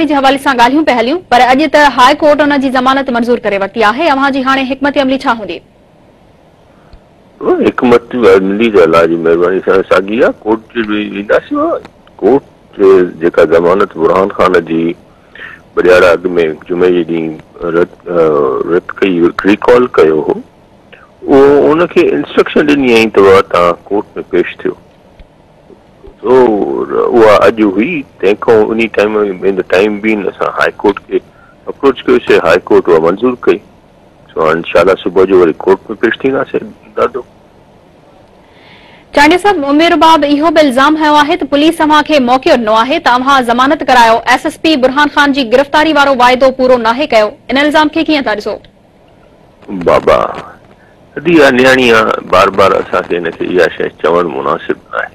جي حوالي سان ڳالهيون پئي هليون پر اڄ ته هاء ڪورٽ ان جي ضمانت منظور ڪري ورتي آهي، اوهان جي هاڻي حڪمت عملي ڇا هوندي؟ حڪمت عملي ته الله جي مهرباني سان ساڳي آهي، ڪورٽ وينداسين، ڪورٽ جيڪا ضمانت برهان خان جي ٻه ڏهاڙا اڳ ۾ جمعي جي ڏينهن رد ڪئي، ريڪال ڪيو هو، اهو ان کي انسٽرڪشن ڏني آئي ته بابا توهان ڪورٽ ۾ پيش ٿيو. سو اها اڄ هئي، تنهن کان انهي time in the time being اسان هاء ڪورٽ کي اپروچ ڪيوسي، هاء ڪورٽ اها منظور ڪئي، سو هاڻ انشاء الله صبح جو وري ڪورٽ ۾ پيش ٿينداسين. دادو. چانڊيو صاحب ام رباب اهو به الزام هنيو آهي ته پوليس اوهان کي موقعو ڏنو آهي ته اوهان ضمانت ڪرايو، ايس ايس پي برهان خان جي گرفتاري وارو واعدو پورو ناهي ڪيو، ان الزام کي ڪيئن ٿا ڏسو؟ بابا ادي اها نياڻي آ بار بار اسان کي هن کي اها شيء چوڻ مناسب ناهي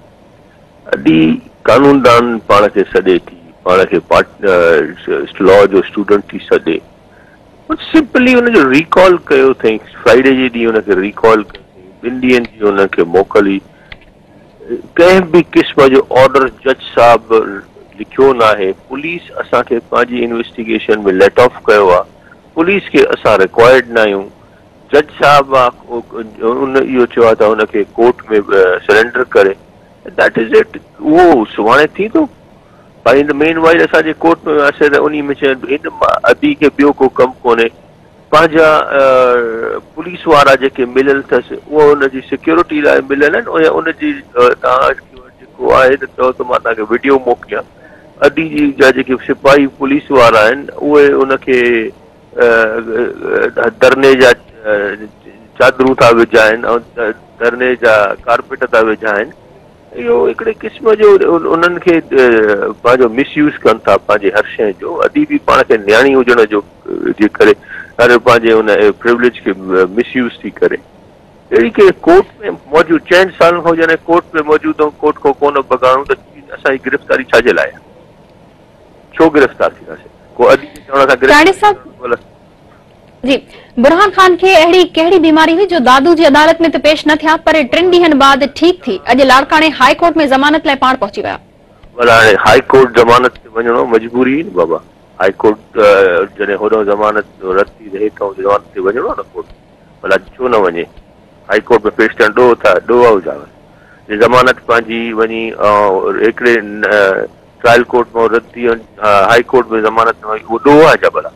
ادي قانوندان پاڻ کي سڏي ٿي پاڻ کي لا جو اسٽوڊنٽ ٿي سڏي سمپلي ان جو ريڪال ڪيو اٿئي فرائيڊي جي ڏينهن ان کي ريڪال ڪيو اٿئي ٻن ڏينهن جي ان کي موڪل هئي ڪنهن به قسم جو آرڊر جج صاحب لکيو ناهي پوليس اسان کي پنهنجي انويسٽيگيشن ۾ ليٽ آف ڪيو آ پوليس کي اسان رڪوائرڊ ناهيون، جج صاحب ان اهو چيو آهي ته هن کي ڪورٽ ۾ سرينڊر ڪري that is it اهو سڀاڻي ٿيندو پر ان مين وائل اسان جي ڪورٽ ۾ وياسي ته انهي ۾ چين هن ادي کي ٻيو ڪو ڪم ڪونهي پنهنجا پوليس وارا جيڪي مليل اٿس اهو ان جي سيڪيورٽي لاء مليل آهن يا ان جي توهان جيڪو آهي ته چئو ته مان توهان کي وڊيو موڪليان ادي جي جا جيڪي سپاهي پوليس وارا آهن اهي ان کي ڌرني جا چادرون ٿا وجهائن ۽ ڌرني جا ڪارپيٽ ٿا وجهائن اهو هڪڙي قسم جو انهن کي پنهنجو مس يوز ڪن ٿا پنهنجي هر شيء جو ادي به پاڻ کي نياڻي هجڻ جو جي ڪري هر پنهنجي ان پريوليج کي مس يوز ٿي ڪري اهڙي ڪنهن ڪورٽ ۾ موجود چئن سالن کان جڏهن ڪورٽ ۾ موجود آهيون ڪورٽ کان ڪونه ڀڳا آهيون ته اسان جي گرفتاري ڇا جي لاء آهي؟ ڇو گرفتار ٿينداسين؟ ڪو ادي جي چوڻ سان چانڊيو صاحب گرفتار جي برهان خان کي اهڙي ڪهڙي بيماري هئي جو دادو جي عدالت ۾ ته پيش نه ٿيا پر ٽن ڏينهن بعد ٺيڪ ٿي اڄ لاڙڪاڻي هاء ڪورٽ ۾ ضمانت لاء پاڻ پهچي ويا. ڀلا هاڻي هاء ڪورٽ ضمانت تي وڃڻو مجبوري هئي نه بابا هاء ڪورٽ جڏهن هوڏانهن ضمانت رد ٿي ته هيٺان ضمانت تي وڃڻو آهي نه ڪورٽ ڀلا ڇو نه وڃي هائي ڪورٽ ۾ پيش ٿيڻ ڏوهه ٿا ڏوهه آهي ڇا جي ضمانت پنهنجي وڃي هڪڙي ٽرائل ڪورٽ مان رد ٿي هائي ڪورٽ ۾ ضمانت نه وئي اهو ڏوهه آهي ڇا ڀلا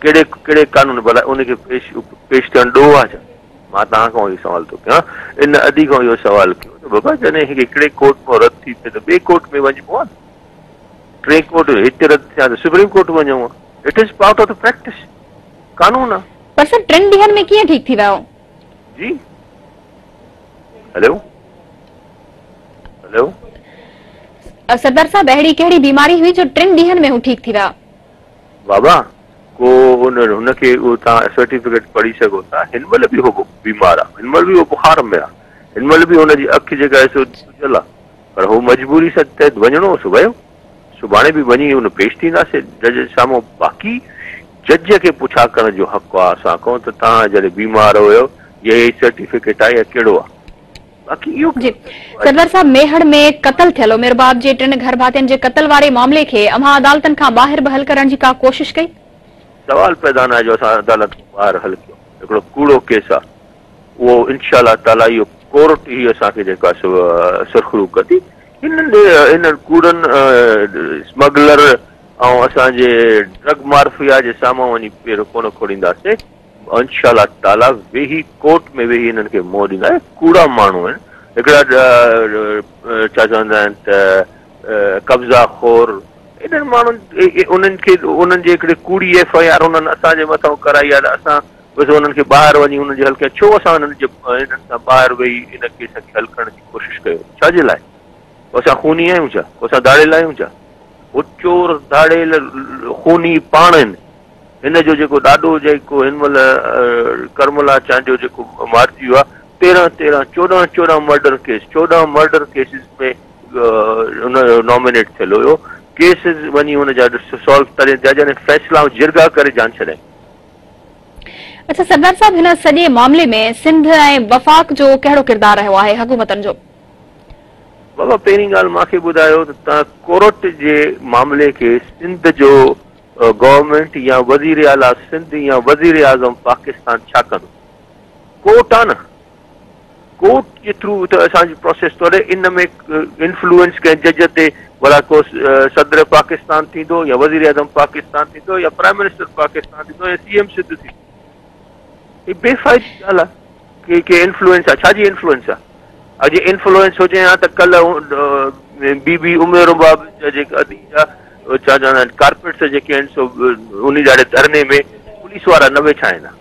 ڪهڙي ڪهڙي قانون ڀلا ان کي پيش پيش ٿيڻ ڏوهه آهي ڇا مان توهان کان اهو سوال ٿو ڪيان ان ادي کان اهو سوال ڪيو ته بابا جڏهن هڪڙي ڪورٽ مان رد ٿي ٿئي ته ٻي ڪورٽ ۾ وڃبو آهي نه ٽي ڪورٽ هتي رد ٿيا ته سپريم ڪورٽ وڃون it is part of the practice قانون آهي. پر سر ٽن ڏينهن ۾ ڪيئن ٺيڪ ٿي ويو؟ جي هلو هلو. سردار صاحب اهڙي ڪهڙي بيماري هئي جو ٽن ڏينهن ۾ هو ٺيڪ ٿي ويا؟ بابا ڪو ان هن کي اهو توهان سرٽيفڪيٽ پڙهي سگهو ٿا هن مهل به هو بيمار آ هن مهل به هو بخار ۾ آ هن مهل به هن جي اک جيڪا آهي سو سڄل آ پر هو مجبوري سان تحت وڃڻو هو سو ويو. سڀاڻي به وڃي ان پيش ٿينداسين جج جي سامهون باقي جج کي پڇا ڪرڻ جو حق آ اسان کان ته توهان جڏهن بيمار هيو يا هي سرٽيفڪيٽ آ يا ڪهڙو آ باقي اهو جي سردار صاحب ميهڙ ۾ قتل ٿيل عمر باب جي ٽن گهر ڀاتين جي قتل واري معاملي کي اوهان عدالتن کان ٻاهر به حل ڪرڻ جي ڪا ڪوشش ڪئي؟ سوال پيدا ناهي جو اسان عدالت کان ٻاهر حل ڪيون هڪڙو ڪوڙو ڪيس آ اهو انشاء الله تعالي اهو ڪورٽ ئي اسان کي جيڪا سو سرخرو ڪندي هنن هنن ڪوڙن اسمگلر ۽ اسان جي ڊرگ مافيا جي سامهون وڃي پير ڪونه کوڙينداسين انشاء الله تعالي ويهي ڪورٽ ۾ ويهي هنن کي منهن ڏيندا اهي ڪوڙا ماڻهو آهن هڪڙا ڇا چوندا آهن ته قبضا خور انهن ماڻهن انهن کي انهن جي هڪڙي ڪوڙي ايف I R انهن اسان جي مٿان ڪرائي آهي ته اسان بس انهن کي ٻاهر وڃي انهن جي حل ڪيان ڇو اسان انهن جي انهن سان ٻاهر ويهي ان ڪيس کي حل ڪرڻ جي ڪوشش ڪيون ڇا جي لاء اسان خوني آهيون ڇا اسان ڌاڙيل آهيون ڇا هو چور ڌاڙيل خوني پاڻ آهن هن جو جيڪو ڏاڏو جيڪو هن مهل ڪرملا چانڊيو جيڪو مارجي ويو آهي تيرهن تيرهن چوڏهن چوڏهن مرڊر ڪيس چوڏهن مرڊر ڪيسز ۾ ان جو نامينيٽ ٿيل هيو ڪيسز وڃي هن جا سالو تڏهن ٿيا جڏهن فيصلا جرڳا ڪري جان ڇڏائين. اڇا سردار صاحب هن سڄي معاملي ۾ سنڌ ۽ وفاق جو ڪهڙو ڪردار رهيو آهي حڪومتن جو؟ بابا پهرين ڳالهه مان کي ٻڌايو ته توهان ڪورٽ جي معاملي کي سنڌ جو گورنمينٽ يا وزير اعليٰ سنڌ يا وزير اعظم پاڪستان ڇا ڪندو؟ ڪورٽ آ نه، ڪورٽ جي ٿرو ته اسان جي پروسيس ٿو هلي، ان ۾ انفلوئنس ڪنهن جج تي ڀلا ڪو صدر پاڪستان ٿيندو يا وزير اعظم پاڪستان ٿيندو يا پرائم منسٽر پاڪستان ٿيندو يا سي ايم سنڌ ٿيندو؟ هي بي فائدي ڳالهه آ ڪي ڪي انفلوئنس آ، ڇا جي انفلوئنس آ؟ اڄ انفلوئنس هجي ها ته ڪلهه بي بي ام رباب جا جيڪا ادي جا ڇا چوندا آهن ڪارپيٽس جيڪي آهن سو انهي ڏهاڙي ڌرڻي ۾ پوليس وارا نه ويٺا آهن ها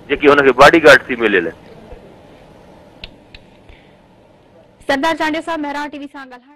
جيڪي هن کي باڊي گارڊ ٿي مليل آهن. سردار چانڊيو صاحب مهراڻ ٽي وي سان ڳالهائڻ.